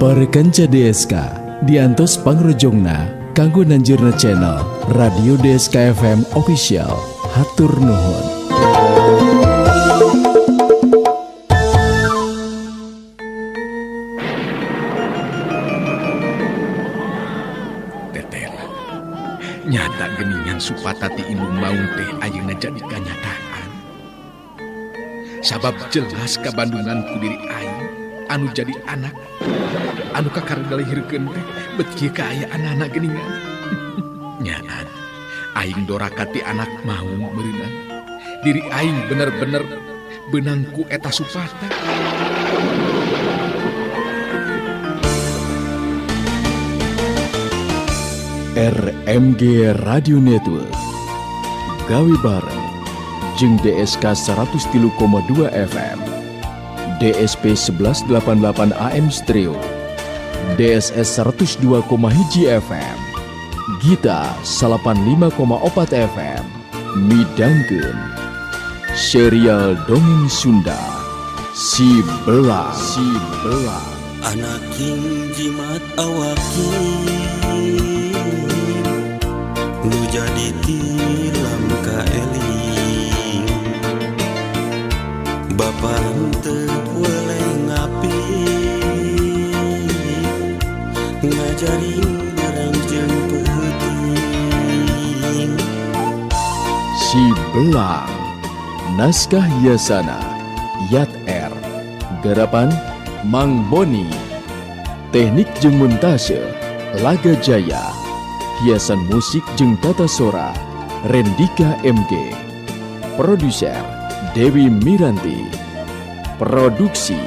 Para kanca DSK diantos pangrojongna kanggo nanjurna channel Radio DSK FM Official. Hatur nuhun. Tetela nyata geningan Supata ti indung maung teh ayeuna jadi kanyataan. Sabab jelas kabandungan ku diri aing anu jadi anak anu kakara dilahirkeun teh bet kieu kaayaan anak geningan. Nyaan aing doraka ti anak maung meureunang. Diri aing bener-bener beunang ku eta Supata. RMG Radio Network gawe bareng jeung DSK 103,2 FM, DSP 1188 AM Stereo, DSS 102,1 FM, Gita 85,4 FM, midangkeun serial dongeng Sunda Si Belang. Si Belang. Anaking jimat awakin nu jadi tilam kaeling Bapa teu weleh ngapi ngajaring barang jeung peuting. Si Belang. Naskah Yasana Yat R. Garapan Mang Boni. Teknik jeung montase Laga Jaya. Hiasan musik jeung tata sora Rendika MG. Produser Dewi Miranti. Produksi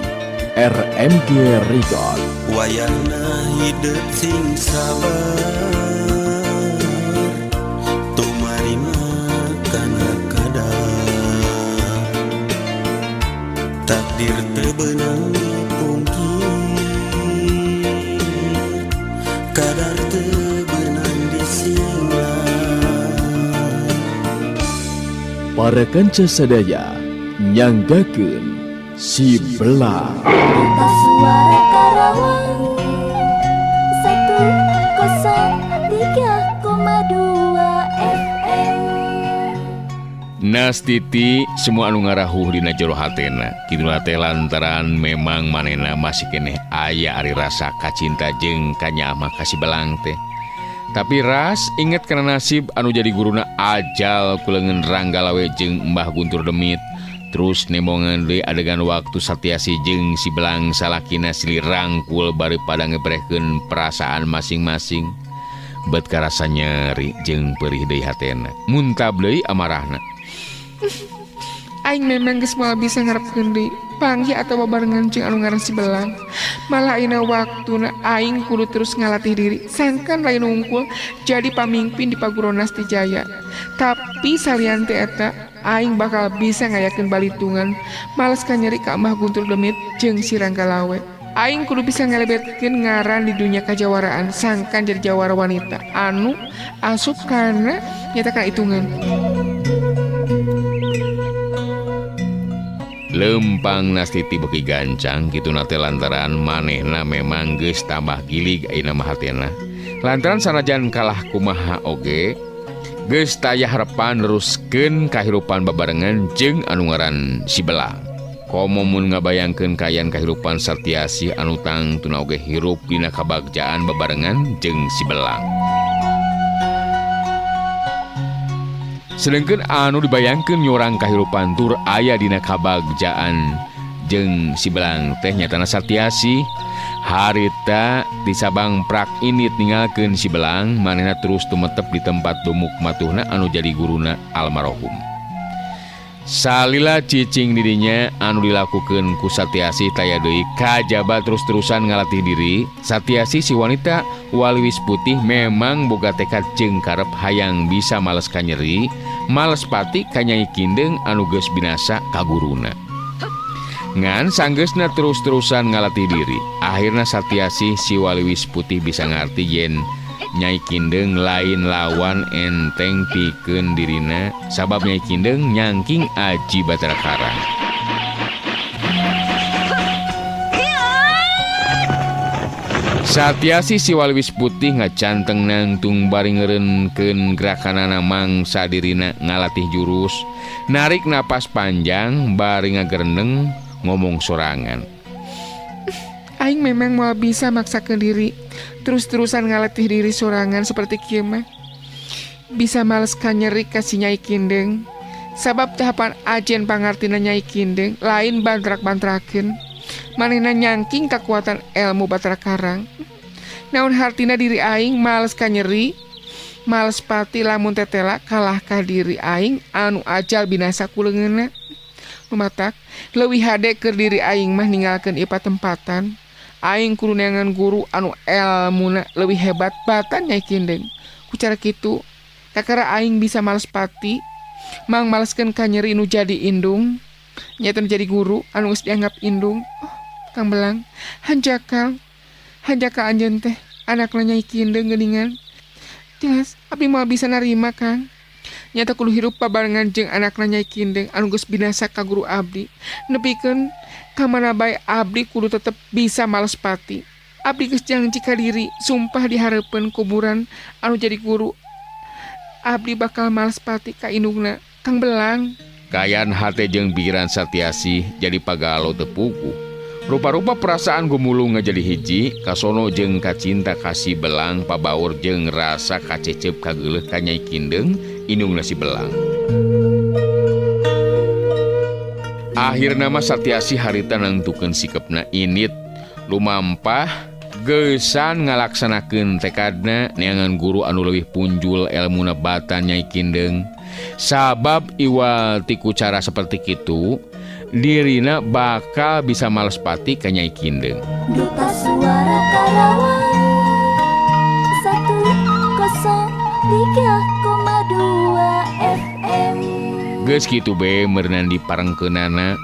RMG Record. Wayahna hidup sing sabar tumarima kana kadar takdir teu beunang dipungkir kadar teu beunang disinglar. Para kanca sadaya nyanggakeun Si Belang. Duta Suara Karawang 103,2 FM. Nastiti semua anu ngarahuh dina jero hatena. Kidula teh lantaran memang manehna masih keneh aya ari rasa kacinta jeung kanyaah ka Si Belang teh. Tapi Ras inget kana nasib anu jadi guruna ajal ku leungeun Ranggalawe jeung Mbah Guntur Demit. Terus nembongan deui adegan waktu Satyasi jeung Si Belang salakina silih rangkul bari pada ngebrehkeun perasaan masing-masing. Bet karasa nyeri jeung perih deui hatena. Muntab deui amarahna. Aing memang geus moal bisa ngarepkeun deui panggih atawa barengan jeung anu ngaran Si Belang. Malah ayeuna waktuna aing kudu terus ngalatih diri sangkan lain unggul jadi pamimpin di Paguron Nasti Jaya. Tapi salian teh eta aing bakal bisa ngayakeun balitungan males ka nyeri ka Mbah Guntur Demit jeung si Ranggalawe. Aing kudu bisa ngalebetkeun ngaran di dunia kajawaraan sangkan jadi jawara wanita anu asup kana nyatakan hitungan. Lempang Nastiti beuki gancang kitu nate lantaran manehna memang geus tambah gilig ayeuna mah hatena. Lantaran sanajan kalah kumaha oge geus taya harepan neruskeun kahirupan babarengan jeung anu ngaran Si Belang. Komo mun ngabayangkeun kaayaan kahirupan Satyasi anu tangtuna oge hirup dina kabagjaan babarengan jeung Si Belang. Sedengkeun anu dibayangkeun nyorang kahirupan tur aya dina kabagjaan jeung Si Belang teh nyatana Satyasi. Harita di Sabang prak ini tinggalkeun Si Belang manehna terus tumetep di tempat dumuk matuhna anu jadi guruna almarhum. Salila cicing dirinya anu dilakukeun ku Satyasi taya deui kajaba terus-terusan ngalatih diri. Satyasi si wanita waliwis putih memang boga tekad jeung karep hayang bisa males ka nyeri, males pati ka Nyai Kindeng anu geus binasa ka guruna. Ngan sanggeusna terus-terusan ngalatih diri, akhirna Satyasi si waliwis putih bisa ngarti yen Nyai Kindeng lain lawan enteng pikeun dirina sabab Nyai Kindeng nyangking aji Batara Karang. Satyasi si waliwis putih ngacanteng nangtung bari ngeureunkeun gerakanana mangsa dirina ngalatih jurus, narik napas panjang bari ngagerendeng ngomong sorangan. Aing memang moal bisa maksakeun diri terus-terusan ngalatih diri sorangan seperti kieu mah. Bisa males kanyeri ka si Nyai Kindeng. Sabab tahapan ajen pangartina Nyai Kindeng lain bantrak-bantrakeun. Manehna nyangking kekuatan ilmu Batara Karang. Naon hartina diri aing males kanyeri, males pati lamun tetela kalah ka diri aing anu ajal binasa ku leungeunna. Lumatak leuwih hade keur diri aing mah ninggalkeun ieu patempatan. Aing kudu neangan guru anu elmuna leuwih hebat batan Nyai Kindeng. Ku cara kitu kakara aing bisa males pati, mang maleskeun kanyeri nu jadi indung. Nyata nu jadi guru anu geus dianggap indung. Oh, Kang Belang, hanjakal. Hanjakal anjeun teh anakna Nyai Kindeng geuningan. Jelas abdi moal bisa narima, Kang. Nyata kudu hirup babarengan jeung anakna Nyai Kindeng anu geus binasa ka guru abdi. Nepikeun ka mana bae abdi kudu tetep bisa males pati. Abdi geus janji ka diri, sumpah di hareupeun kuburan anu jadi guru. Abdi bakal males pati ka indungna Kang Belang. Kayan hate jeung pikiran Satyasi jadi pagalo teu puguh. Rupa-rupa perasaan gumulung ngajadi hiji, kasono jeung kacinta ka si Belang pabaur jeung rasa kacecep kageuleuh ka Nyai Kindeng indungna si Belang. Akhirna mah Satyasi harita nangtukeun sikepna init lumampah geusan ngalaksanakeun tekadna neangan guru anu leuwih punjul elmuna batan Nyai Kindeng. Sabab iwal tiku cara seperti kitu dirina bakal bisa males pati ka Nyai Kindeng. Duta Suara Karawang 103,2 FM. Geus kitu be meureunan diparengkeunana.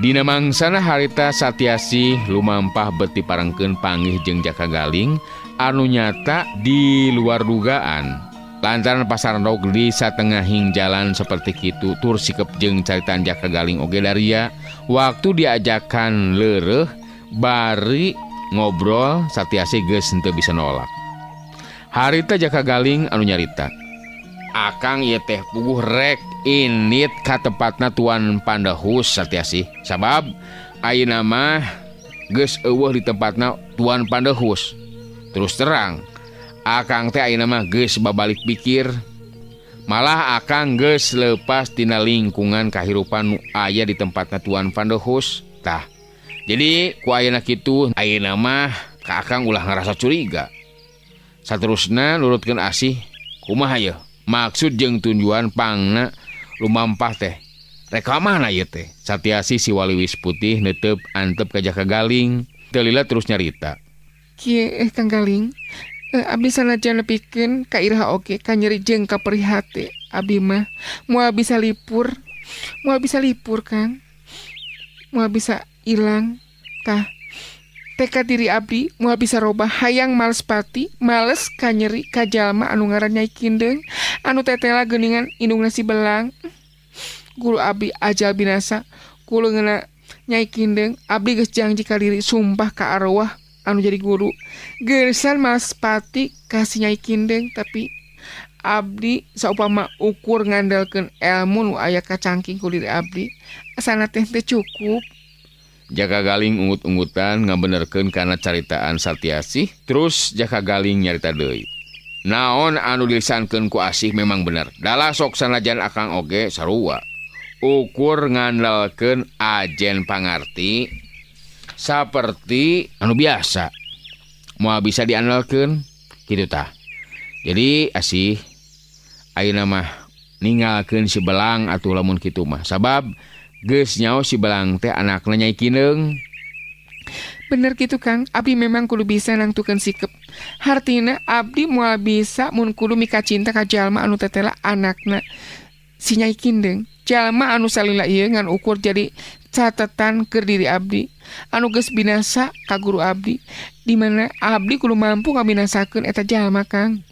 Dina mangsana harita Satyasi lumampah beuti parengkeun panggih jeung Jaka Galing anu nyata di luar dugaan. Lantaran pasar ndog di satengahing jalan seperti kitu tur sikep jeung caritaan Jaka Galing oge daria. Waktu diajakan leureuh bari ngobrol Satyasi geus henteu bisa nolak. Harita Jaka Galing anu nyarita, Akang ieu teh puguh rek init ka tempatna Tuan Pandahus Satyasi. Sabab ayeuna mah geus eueuh di tempatna Tuan Pandahus. Terus terang Akang teh ayeuna mah geus babalik pikir. Malah Akang geus leupas tina lingkungan kahirupan nu aya di tempatna Tuan Pandahus. Tah, jadi ku ayeuna kitu ayeuna mah ka Akang ulah ngarasa curiga. Saterusna nurutkeun asih kumaha yeuh maksud jeung tujuan pangna lumampah teh. Rek ka mana ieu teh? Satyasi si waliwis putih neuteup antep ka Jaka Galing. Teu lila terus nyarita. Kieu Kang Galing, abdi sanajan nepikeun ka iraha oge ka nyeri jeung ka perih hate. Abdi mah moal bisa lipur. Moal bisa lipur, Kang. Moal bisa ilang. Tah, tekad diri abdi moal bisa robah hayang males pati, males ka nyeri ka jalma anu ngaran Nyai Kindeng, anu tetela geuningan indungna si Belang. Guru abdi ajal binasa ku leungeunna Nyai Kindeng, abdi geus janji ka diri sumpah ka arwah anu jadi guru. Geusan males pati ka si Nyai Kindeng, tapi abdi saupama ukur ngandalkeun elmu nu aya kacangking ku diri abdi, asana teh teu cukup. Jaka Galing ungut-ungutan ngabenerkeun kana caritaan Satyasi, terus Jaka Galing nyarita deui. Naon anu dilisankeun ku Asih memang bener. Dalah sok sanajan Akang oge sarua. Ukur ngandalkeun ajen pangarti saperti anu biasa. Moal bisa diandalkeun kitu tah. Jadi Asih ayeuna mah ninggalkeun si Belang atuh lamun kitu mah. Sabab geus nyaho si Belang teh anakna Nyai Kindeng. Bener gitu Kang, abdi memang kudu bisa nangtukeun sikep. Hartina abdi moal bisa mun kudu mika cinta ka jalma anu tetela anakna si Nyai Kindeng. Jalma anu salila ieu ngan ukur jadi catatan keur diri abdi anu geus binasa ka guru abdi, di mana abdi kudu mampu ngabinasakeun eta jalma Kang.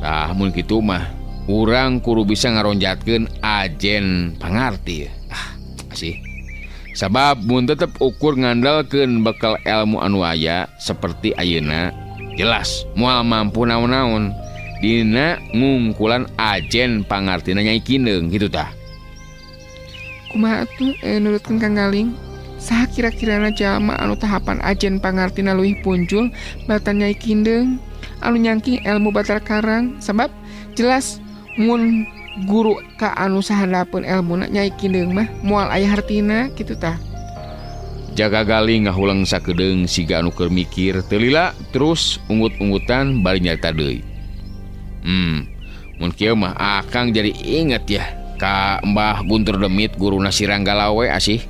Tah mun kitu mah urang kudu bisa ngaronjatkeun ajen pangarti. Ah, asih. Sabab mun tetep ukur ngandalkeun bekal ilmu anu aya seperti ayeuna jelas moal mampu naon-naon dina ngungkulan ajen pangartina Nyai Kindeung kitu tah. Kumaha atuh nurutkeun Kang Galing? Saha kira-kirana jalma anu tahapan ajen pangartina leuwih punjul batan Nyai Kindeung anu nyangking ilmu Batar Karang sabab jelas mun guru ka anu sahandapeun elmuna Nyai Kindeung mah moal aya hartina kitu tah. Jaka Galing ngahuleng sakedeung siga anu keur mikir teu lila terus unggut-unggutan bari nyarita deui. Mun kieu mah akang jadi inget ya ka Mbah Guntur Demit guruna si Ranggalawe asih.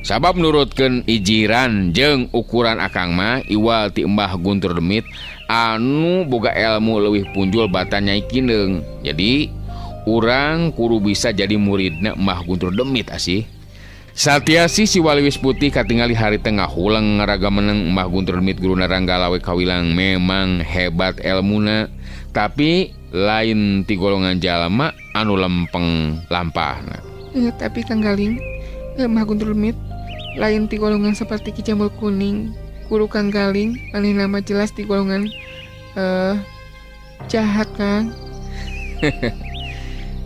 Sabab nurutkeun ijiran jeung ukuran akang mah iwal ti Mbah Guntur Demit anu boga elmu leuwih punjul batan Nyai Kindeung. Jadi urang kudu bisa jadi muridna Mbah Guntur Demit asih. Satiasi si Waliwis Putih katingali harita ngahuleng ngaraga meneng Mbah Guntur Demit guruna Ranggalawe kawilang memang hebat elmuna tapi lain ti golongan jalma anu lempeng lampahna. Tapi Kang Galing, Mbah Guntur Demit lain ti golongan seperti Ki Jambul Kuning. Guru Kang Galing manehna mah jelas ti golongan jahat Kang.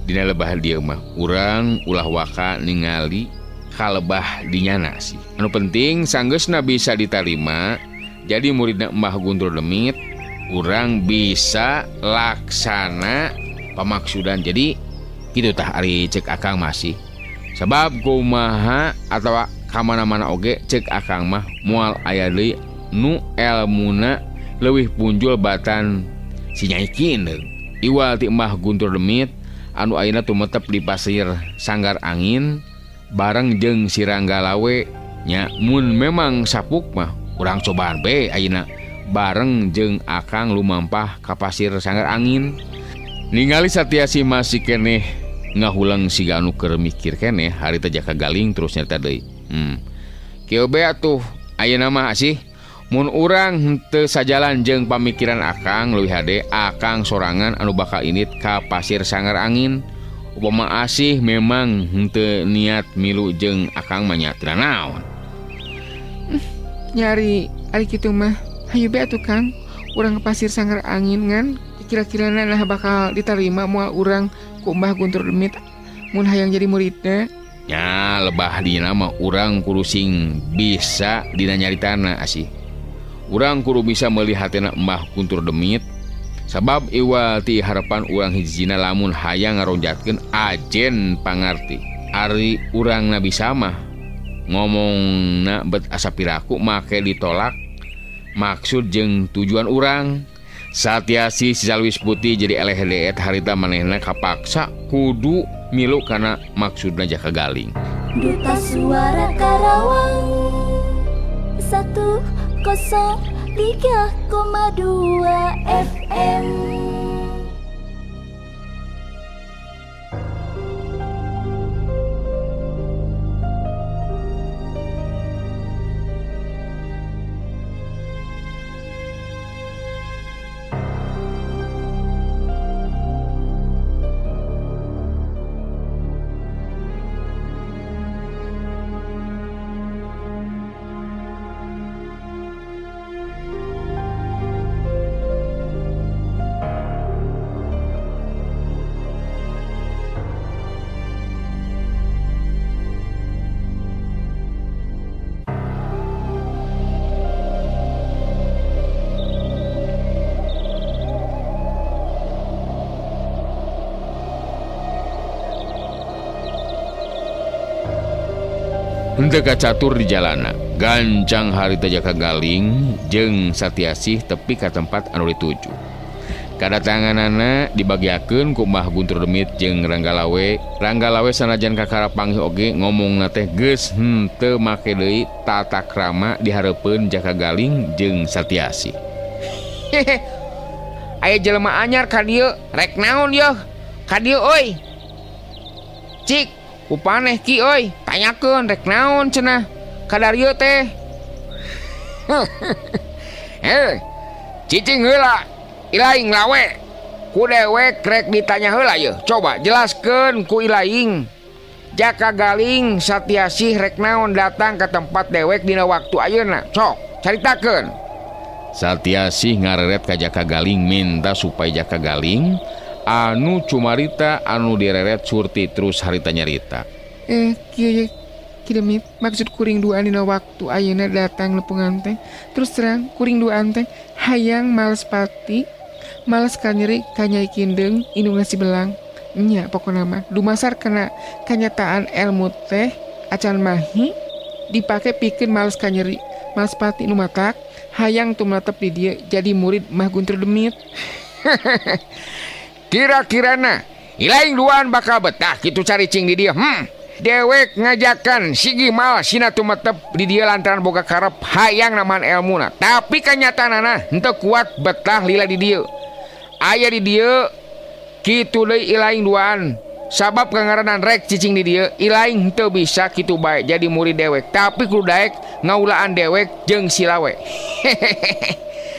Dina lebah dieu mah urang ulah waka ningali kalebah dinyana sih. Anu penting sanggeusna bisa ditarima jadi muridna Mbah Guntur Demit, urang bisa laksana pamaksudan. Jadi kitu tah ari cek akang masih. Sabab kumaha atawa kamana-mana oge cek akang mah moal aya deui nu elmuna leuwih punjul batan si Nyai Kindeung. Iwal ti Mbah Guntur Demit anu ayeuna tumetep di pasir Sanggar Angin bareng jeung si Ranggalawe nya mun memang sapuk mah urang cobaan be ayeuna bareng jeung akang lumampah ka pasir Sanggar Angin. Ningali Satiasi masih keneh ngahuleng siga anu keur mikir keneh harita Jaka Galing terus nyarita deui. Kieu be atuh ayeuna mah asih mun urang henteu sajalan jeung pamikiran akang leuwih hade akang sorangan anu bakal init ka pasir Sanggar Angin. Upama asih memang henteu niat milu jeung akang mah nya teu naon. Nyari ari kitu mah hayu be atuh Kang urang ke pasir Sanggar Angin ngan kira-kirana nah bakal diterima moal urang ku Mbah Guntur Demit mun hayang jadi muridna. Nya lebah dina mah urang kudu sing bisa dina nyaritana asih. Urang kudu bisa meuli hatena Mbah Guntur Demit sabab iwal ti harapan urang hijina lamun hayang ngaronjatkeun ajen pangarti. Ari urang na bisa mah ngomongna bet asa piraku make ditolak maksud jeung tujuan urang. Satiasi si Salwis Putih jadi eleh deet harita manehna kapaksa kudu milu kana maksudna Jaka Galing. Duta Suara Karawang 103,2 FM. Henteu kacatur di jalana, gancang harita Jaka Galing jeung Satiasih tepi ka tempat anu dituju. Kadatanganana dibagiakeun ku Mbah Guntur Demit jeung Ranggalawe. Ranggalawe sanajan kakara panggih oge ngomongna teh geus henteu make deui tata krama di hareupeun Jaka Galing jeung Satiasih. Hehe. Aya jelema anyar ka dieu, rek naon yeuh? Ka dieu euy. Cik, kupaneh ki euy, tanyakeun rek naon cenah kadarieu teh. Cicing heula, ilaing lawe. Ku dewek rek ditanya heula yeuh. Coba jelaskeun ku ilaing. Jaka Galing Satiasih rek naon datang ke tempat dewek dina waktu ayeuna. Sok, caritakeun. Satiasih ngareret ka Jaka Galing minta supaya Jaka Galing anu cumarita anu direret Surti terus harita nyarita. Kieu ye Ki Demit, maksud kuring duaan dina waktu ayeuna datang nepungan teh. Terus terang kuring duaan teh hayang males pati, males kanyeri ka Nyai Kindeng indungna si Belang. Nya pokona mah dumasar kana kanyataan elmu teh acan mahi dipake pikeun males kanyeri, males pati nu matak hayang tumeletep di dieu jadi murid Mbah Guntur Demit. Kira-kirana ilaing duaan bakal betah kitu caricing di dieu. Dewek ngajakan si Gimal sina tumetep di dieu lantaran boga karep hayang namahan elmuna. Tapi kanyataanana henteu kuat betah lila di dieu. Aya di dieu kitu deui ilaing duaan. Sabab kangaranan rek cicing di dieu ilaing henteu bisa kitu bae jadi murid dewek. Tapi kudu daek ngaulaan dewek jeung silawe.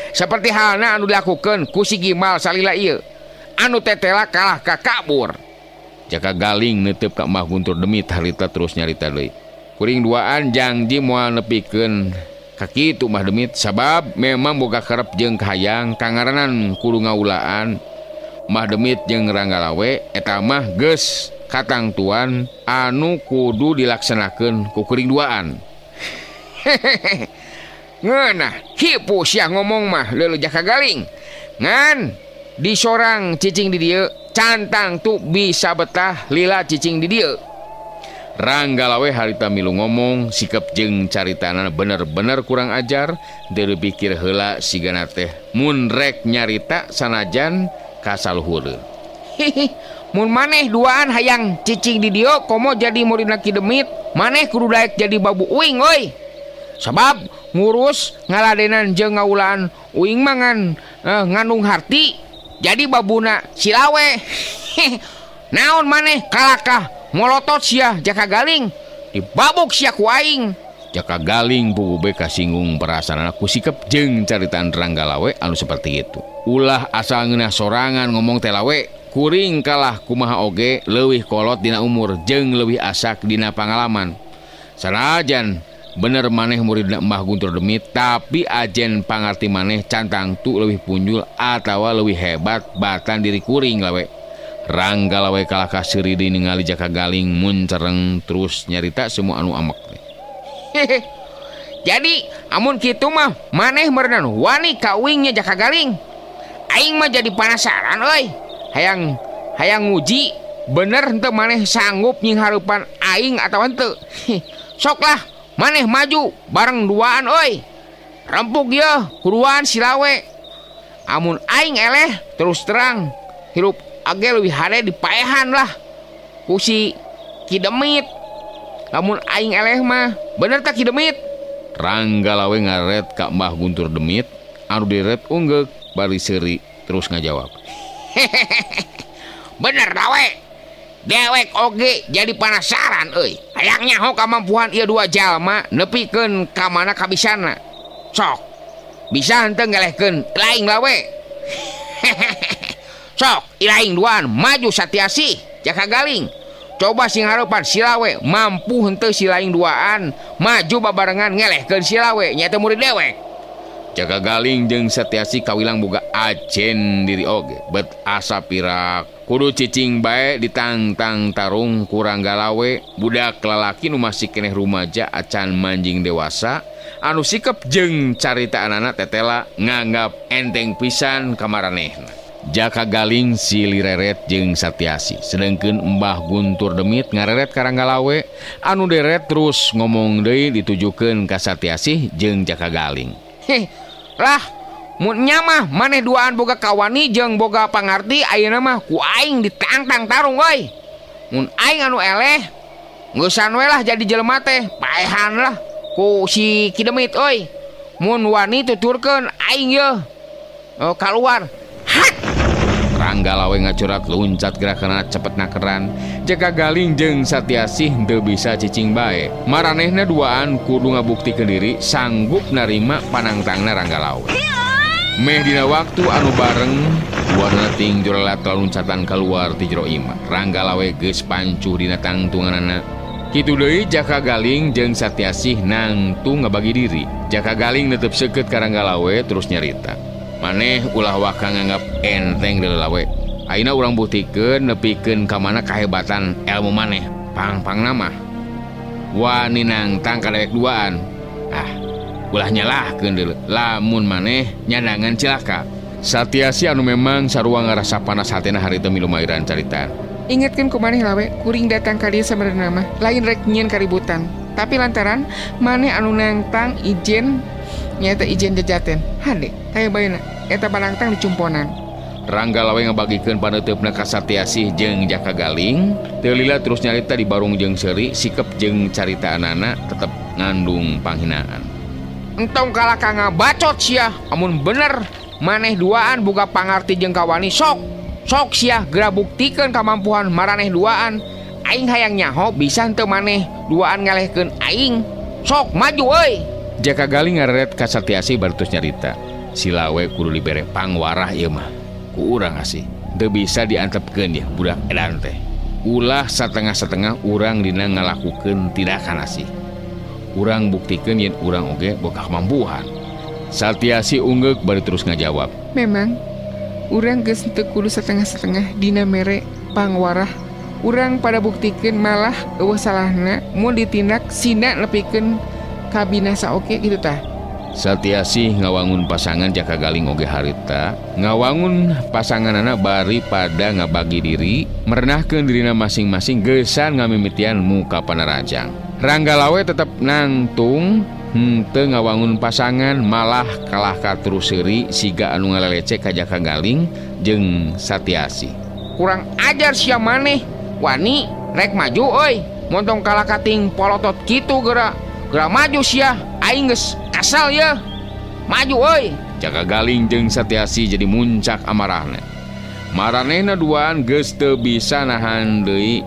Seperti halna anu dilakukeun ku si Gimal salila ieu. Anu tetela kalah ka kabur. Jaka Galing netep ka Mbah Guntur Demit harita terus nyarita deui. Kuring duaan janji moal nepikeun ka kitu Mbah Demit sabab memang boga karep jeung kahayang kangaranan kudu ngaulaan Mbah Demit jeung Ranggalawe eta mah geus katangtuan anu kudu dilaksanakeun ku kuring duaan. Ngeunah hipu sia ngomong mah leuleung Jaka Galing. Ngan disorang cicing di dieu cantang tuh bisa betah lila cicing di dieu. Ranggalawe harita milu ngomong sikep jeung caritana bener-bener kurang ajar deui pikir heula sigana teh mun rek nyarita sanajan kasaluhureun. Hihi, mun maneh duaan hayang cicing di dieu komo jadi muridna Ki Demit, maneh kudu daek jadi babu uing euy. Sabab ngurus ngaladenan jeung ngaulaan uing mah ngan ngandung harti jadi babuna silawe. Naon maneh kalakah molotot sia Jaka Galing dibabuk sia ku aing. Jaka Galing bubube kasinggung perasaanana ku sikep jeung caritaan Ranggalawe anu seperti itu. Ulah asal ngeunah sorangan ngomong teh lawe, kuring kalah kumaha oge leuwih kolot dina umur jeung leuwih asak dina pangalaman. Sanajan bener maneh muridna Mbah Guntur Demit, tapi ajen pangarti maneh cantang tu leuwih punjul atawa leuwih hebat batan diri kuring lawe. Ranggalawe kalah kaseuri deui ningali Jaka Galing muncereng terus nyarita semua anu amek teh. Jadi amun kitu mah maneh meureunan wani ka uingnya Jaka Galing. Aing mah jadi penasaran euy. Hayang nguji bener henteu maneh sanggup nyinghareupan aing atawa henteu. Sok lah maneh maju bareng duaan euy. Rempuk yeuh kuduan silawe. Amun aing eleh terus terang hirup age leuwih hade dipaehan lah ku si Ki Demit. Lamun aing eleh mah bener tak Ki Demit? Ranggalawe ngaret ka Mbah Guntur Demit anu direret unggeuk bari seuri terus ngajawab. Bener dawe. Dewek oge jadi penasaran euy. Hayang nyaho kamampuan ieu dua jalma nepikeun ka mana kabisana. Sok bisa henteu ngelehkeun laing lawe. Sok ilaing duaan maju Satiasih Jaka Galing. Coba sing harepan silawe mampu henteu silaing duaan maju babarengan ngelehkeun silawe nyaeta murid dewek. Jaka Galing jeung Satiasih kawilang boga ajen diri oge bet asa pirak kudu cicing bae ditangtang tarung ku Ranggalawe budak lalaki nu masih keneh rumaja acan manjing dewasa anu sikep jeung caritaanana tetela nganggap enteng pisan kamaranehna. Jaka Galing silireret jeung Satiasih sedengkeun Mbah Guntur Demit ngareret ka Ranggalawe anu deret terus ngomong deui ditujukeun ka Satiasih jeung Jaka Galing. Heh, lah mun nya mah maneh duaan boga kawani jeung boga pangarti ayeuna mah ku aing ditangtang tarung euy. Mun aing anu eleh geusan we lah jadi jelema teh paehan lah ku si Ki Demit euy. Mun wani tuturkeun aing yeuh kaluar. Hat! Ranggalawe ngacurat luncat gerakanna cepet nakeran. Jaka Galing jeung Satiasih teu bisa cicing bae. Maranehna duaan kudu ngabuktikeun diri sanggup narima panangtangna Ranggalawe. Meh dina waktu anu bareng duanana ting jorelat loncatan keluar ti jero imah. Ranggalawe geus pancuh dina tangtunganana. Kitu deui Jaka Galing jeung Satyasih nangtung ngabagi diri. Jaka Galing netep seukeut ka Ranggalawe terus nyarita. Maneh ulah waka nganggap enteng deuleu lawe. Ayeuna urang buktikeun nepikeun ka mana kahebatan ilmu maneh. Pang-pangna mah. Wani nangtang ka dewek duaan. Ah, ulah nyalahkeun deuleu. Lamun maneh nyandangan cilaka. Satyasih anu memang sarua ngarasa panas hatena harita milu mairan caritaan. Ingetkeun ku maneh lawe, kuring datang ka dieu sabenerna mah lain rek nyieun kaributan. Tapi lantaran maneh anu nangtang ijen nyaeta ijen jajaten. Hade, taya baeuna eta panangtang dicumponan. Ranggalawe ngabagikeun paneuteup ka Satyasih jeung Jaka Galing, teu lila terus nyarita di barung jeung seuri, sikep jeung caritaanana tetep ngandung panghinaan. Entong kalah ka ngabacot sia, amun bener maneh duaan boga pangarti jeung kawani sok. Sok sia geura buktikeun kamampuan maraneh duaan. Aing hayang nyaho bisa henteu maneh duaan ngalehkeun aing. Sok maju euy. Jaka Galing ngareret ka Satyasih bari terus nyarita. Si lawe kudu dibere pangwarah ieu mah. Ku urang asih. Teu bisa diantepkeun ya budak edan teh. Ulah satengah-satengah urang dina ngalakukeun tindakan asih. Urang buktikeun yen urang oge boga kemampuan. Satyasih unggeuk bari terus ngajawab. Memang urang geus teu kudu setengah-setengah dina mere pangwarah. Urang pada buktikeun malah eueuh salahna mun ditindak sina nepikeun kabinasa oge kitu tah. Satyasih ngawangun pasangan Jaka Galing oge harita, ngawangun pasanganana bari pada ngabagi diri, merenahkeun dirina masing-masing geusan ngamimitian muka panarajang. Ranggalawe tetep nangtung henteu ngawangun pasangan malah kalah ka terus seuri siga anu ngalelece ka Jaka Galing jeung Satyasih. Kurang ajar sia maneh, wani rek maju euy, montong kalah kating polotot kitu geura. Geura maju sia, aing geus kasal ye. Maju euy. Jaka Galing jeung Satyasih jadi muncak amarahna. Maranehna duaan geus teu bisa nahan deui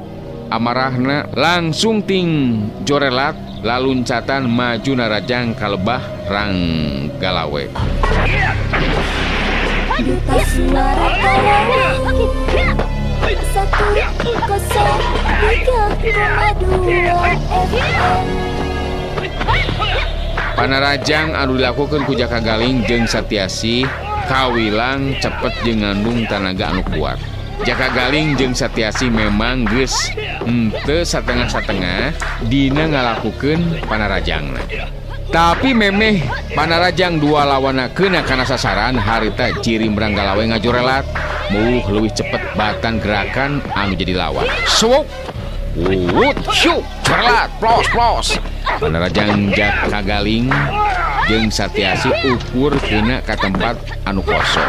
amarahna, langsung ting jorelat laluncatan maju narajang kalebah Ranggalawe. Duta Suara Karawang 103,2 FM. Panarajang anu dilakukeun ku Jaka Galing jeung Satyasih kawilang cepet jeung ngandung tanaga anu kuat. Jaka Galing jeung Satyasih memang geus henteu satengah-satengah dina ngalakukeun panarajangna. Tapi memeh panarajang dua lawana keuna kana sasaran harita jirim Ranggalawe ngajorelat meuh leuwih cepet batan gerakan anu jadi lawan. Suwuk! Wut, syuk, jorelat, plos, plos. Panarajang Jaka Galing jeung Satyasih ukur keuna ka tempat anu kosong.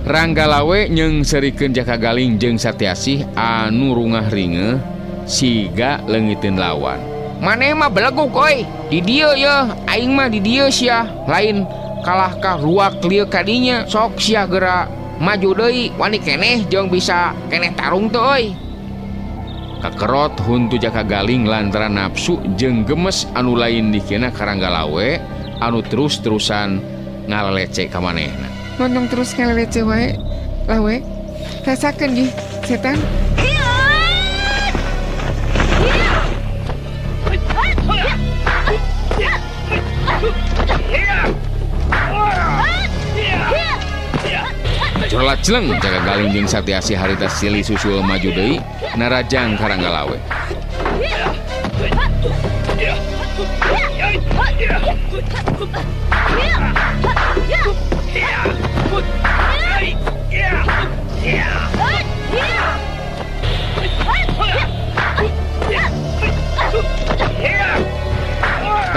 Ranggalawe nyeungseurikeun Jaka Galing jeung Satyasih anu rungah ringeuh siga leungiteun lawan. Maneh mah beleguk euy, di dieu ye, aing mah di dieu sia, lain kalah ka ruak lieu kadinya, sok sia geura maju deui, wani keneh jeung bisa keneh tarung teu euy. Kakerot huntu Jaka Galing lantaran nafsu jeung gemes anu lain dikena ka Ranggalawe anu terus-terusan ngalelece ka manehna. Montong terus ngalelece wae, lawe. Rasakeun gih, setan. Curlat celeng Jaka Galing jeung Satyasih harita silih susul maju deui narajang ka Ranggalawe.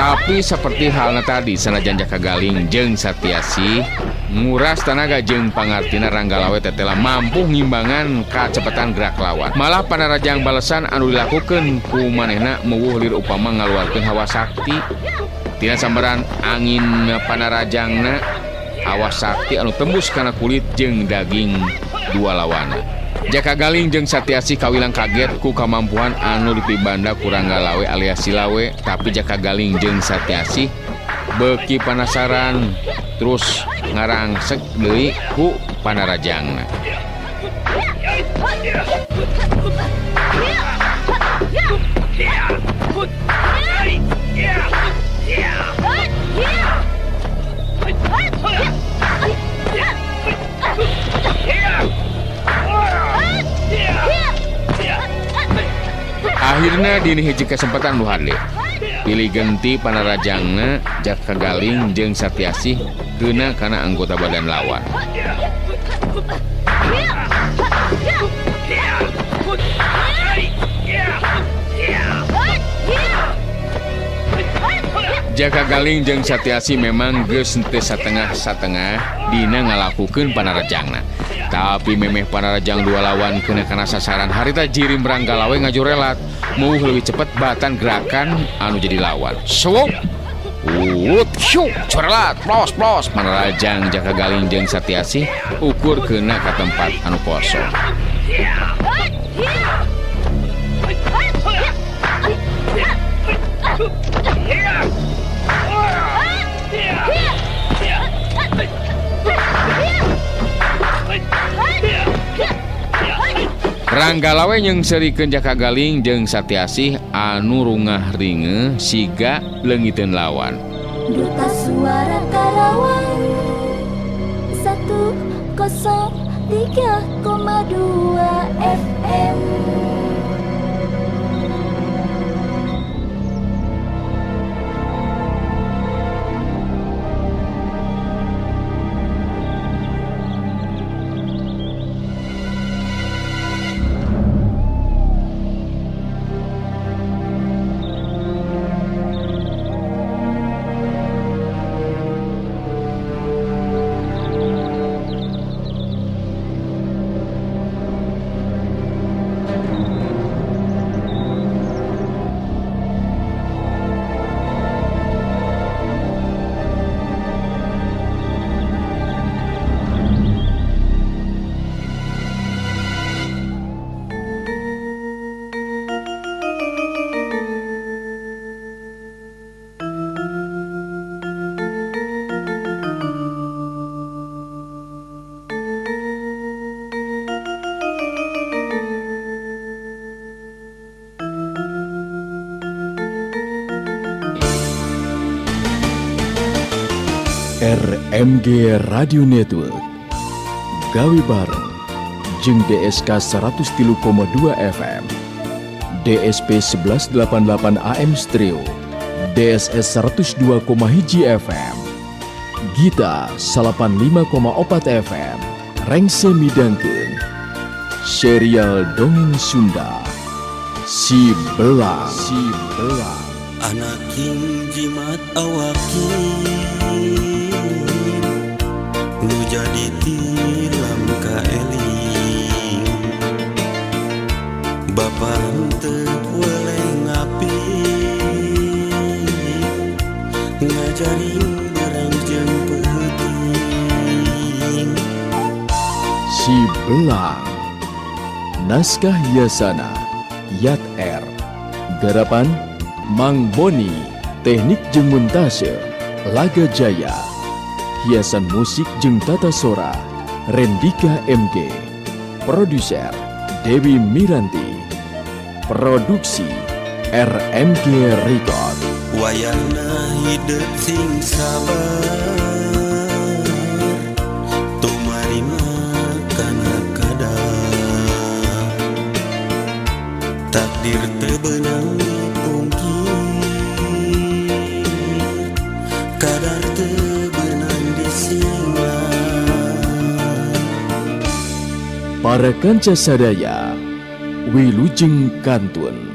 Tapi seperti halna tadi sanajan Jaka Galing jeung Satyasih nguras tanaga jeung pangartina Ranggalawe tetela mampu ngimbangan kacepetan gerak lawan. Malah panarajang balesan anu dilakukeun ku manehna meuwuh lir upama ngaluarkeun hawa sakti. Tina sambaran angin panarajangna hawa sakti anu tembus kana kulit jeung daging dua lawana. Jaka Galing jeung Satyasih kawilang kaget ku kamampuan anu dipibanda ku Ranggalawe alias Silawe, tapi Jaka Galing jeung Satyasih beuki panasaran terus ngarangsek deui ku panarajangna. Akhirna dini hiji kesempatan nu hade. Pilih genti panarajangna Jaka Galing jeung Satyasih keuna kana anggota badan lawan. Jaka Galing jeung Satyasih memang geus henteu satengah-satengah dina ngalakukeun panarajangna. Tapi memeh panarajang dua lawan kena kana sasaran harita jirim Ranggalawe ngajurelat. Mau lebih cepet batan gerakan anu jadi lawan. Swop. Wut, syuk, corelat, plos, plos. Panarajang Jaka Galing jeung Satyasih ukur kena ka tempat anu kosong. Ranggalawe nyeungseurikeun Jaka Galing jeung Satyasih anu rungah ringeuh siga leungiteun lawan. Duta Suara Karawang 103,2 FM. RMG Radio Network gawe bareng jeung DSK 103,2 FM, DSP 1188 AM Stereo, DSS 102,1 FM, Gita 85,4 FM, Rengse midangkeun serial dongeng Sunda Si Belang. Si Belang. Anak king jimat awakin nu jadi tilam kaeling bapa teu weleh ngapi ngajarin barang jeung peuting. Si Belang. Naskah Yasana Yat R. Garapan Mang Boni, teknik jeung montase Laga Jaya, hiasan musik jeung tata sora Rendika MG, produser Dewi Miranti, produksi RMG Record. Wayahna hidup sing sabar tumarima kana kadar takdir teu beunang dipungkir kadar teu beunang disinglar. Para kanca sadaya wilujeng kantun.